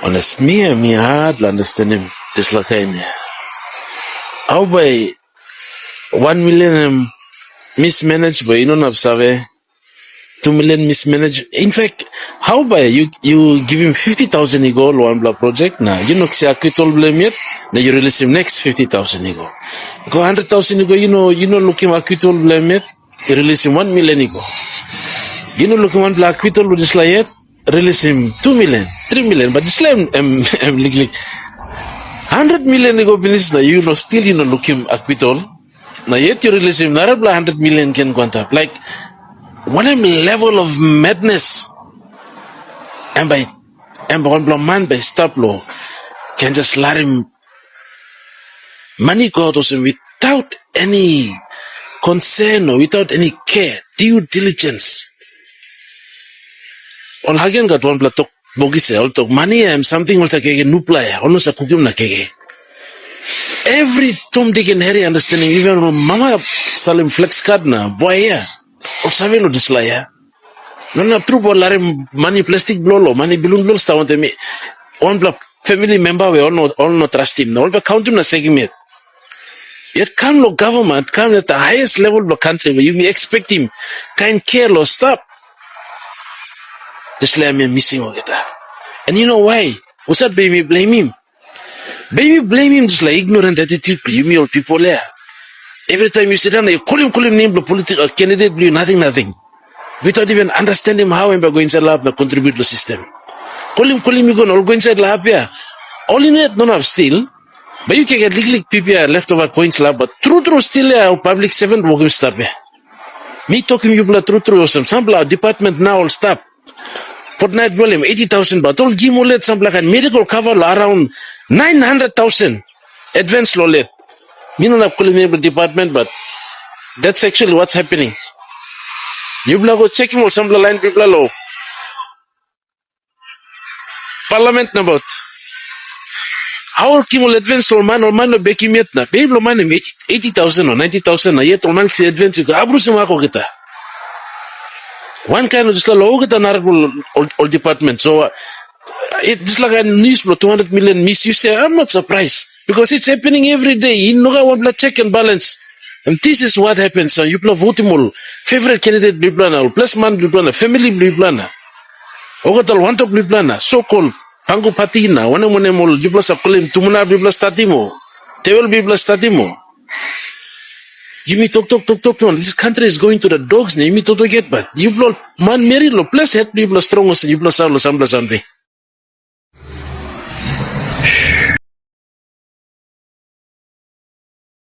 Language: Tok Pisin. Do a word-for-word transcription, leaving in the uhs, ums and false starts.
Honest, mi em mi hat long understandim dispela kain. Hau bai wan milion em mismanage bai i no inap save, tu milion mismanage. In fact, hau bai yu yu givim fifty thousand i go long wanpela project na yu no kisim akwitol bilem yet, na yu releasim next fifty thousand i go. I go hundred thousand i go, yu no yu no lukim akwitol bilem yet, yu releasim wan milion i go. Yu no lukim wanpela akwitol bilong dispela yet, releasim tu milion, tri milion, but dispela em em liklik. Hundred milion i go pinis na yu no stil yu no lukim akwitol. Na yet yu releasim narapela hundred milion ken go antap. Like, wanem level of madness? Em bai em bai wanpela man bai stap lo ken just larim mani go out olsem without any concern or without any care, due diligence. Ol hagen gat wanpela tok bokis ya, ol tok mani ya em samting ol sa keke nupla ya, ol no sa kukim na keke. Every tom de ken heri understanding, even ol mama salim flex card na boy ya, ol save lo dispela ya. No na tru ol larim mani plastik blo lo, mani bilun blo sta wantem wanpela family member we ol no ol no trastim, na ol be kauntim na sekim yet. Yet kam lo government, kam at the highest level bilong country where yumi expectim kain care lo stap. Dispela em mising olgeta. And you know why? Husat be yumi blamim? Be yumi blamim dispela ignorant attitude bilong yumi ol people ya. Every time you sit down, you kolim kolim name bilong political candidate bilong you, nothing nothing. Without even understanding how em bai go inside lap na contribute lo system. Kolim kolim i go na ol go inside lap ya. Ol i no yet no nap still. But you can get liklik pipia leftover coins lap, but tru tru still ya ol public servant wokim stap ya. Mi tokim yupela tru tru olsem, sampela department na ol stap. Fortnight bilong em eighty thousand, but ol gim ol yet sampela kain medical cover lo around nine hundred thousand advance lo let. Mi no nap kolim em department, but that's actually what's happening. Yupela go chekim ol sampela lain pipela lo parliament nabaut. How ol gim ol advance ol man, ol man no bekim yet na. Bei bilong man em eighty thousand o ninety thousand na yet ol man si advance i go abrusim wak olgeta. Wankain ol dispela lo olgeta narapela ol, ol department. So uh, it, dispela kain news bilong two hundred million misuse ya, I'm not surprised. Because it's happening every day. I no gat wanpela check and balance. And this is what happens. So yupela votim ol favorite candidate bilipela na, ol ples man bilipela na, family bilipela na. Olgeta ol wantok bilipela na, so called pangu pati na, wanem wanem ol yupela sa kolim tumuna bilipela statim o, tewel bilipela statim o. Yumi toktok toktok toktok, this country is going to the dogs na yumi toktok yet, but yupela ol manmeri lo ples het bilipela strong olsem yupela sa lo sampela samting.